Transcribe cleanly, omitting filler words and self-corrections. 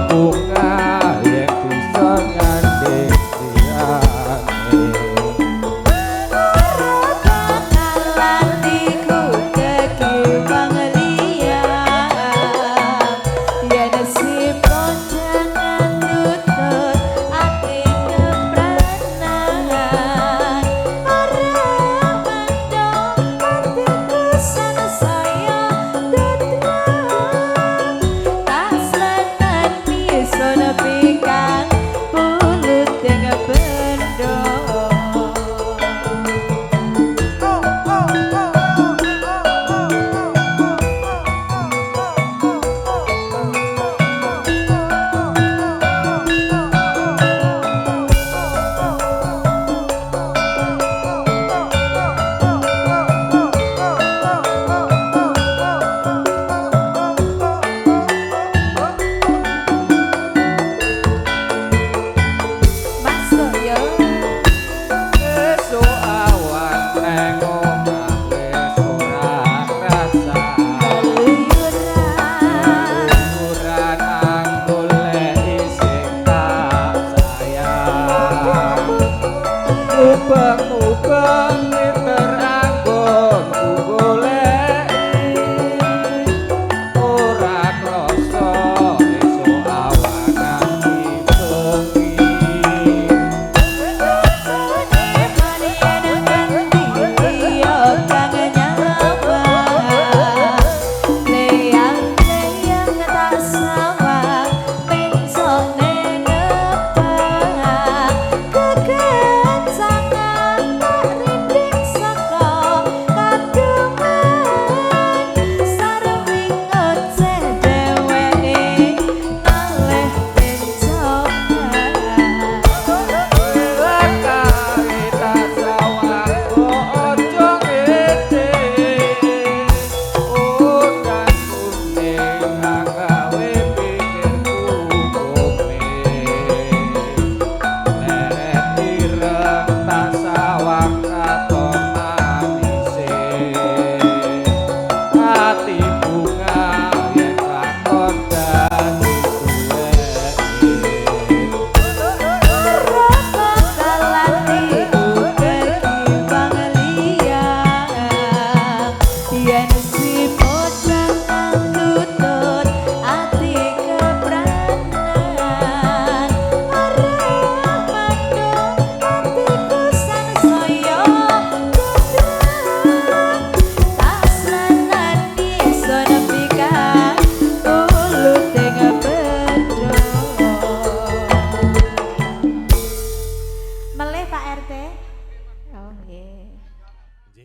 Bunga yen bisa nyanding liyane. Ora bakal atiku kekiwang liyang, yen si jangan tutut ati kepranan. Ora mendung atiku sansaya tetrap, tak slenani sono pikang pulut ing bendo. Mas Suryo. Esuk awan neng omah wis ora krasa. Keluyuran. Keluyuran anggoleki sing tak sayang. Ubeng-ubeng miter anggonku goleki, ora krasa esuk awan nganti bengi. Lekae tak sawang kok aja ngene, udan kuning gawe pikirku kume. Leret ireng tak sawang katon manise, ati bunga yen lakon dadi duweke. Ora bakal atiku kekiwang liyang, yen si jangan tutut ati kepranan. Ora mendung atiku sansaya tetrap, tak slenani sono pikang pulut ing bendo. Melih Pak RT.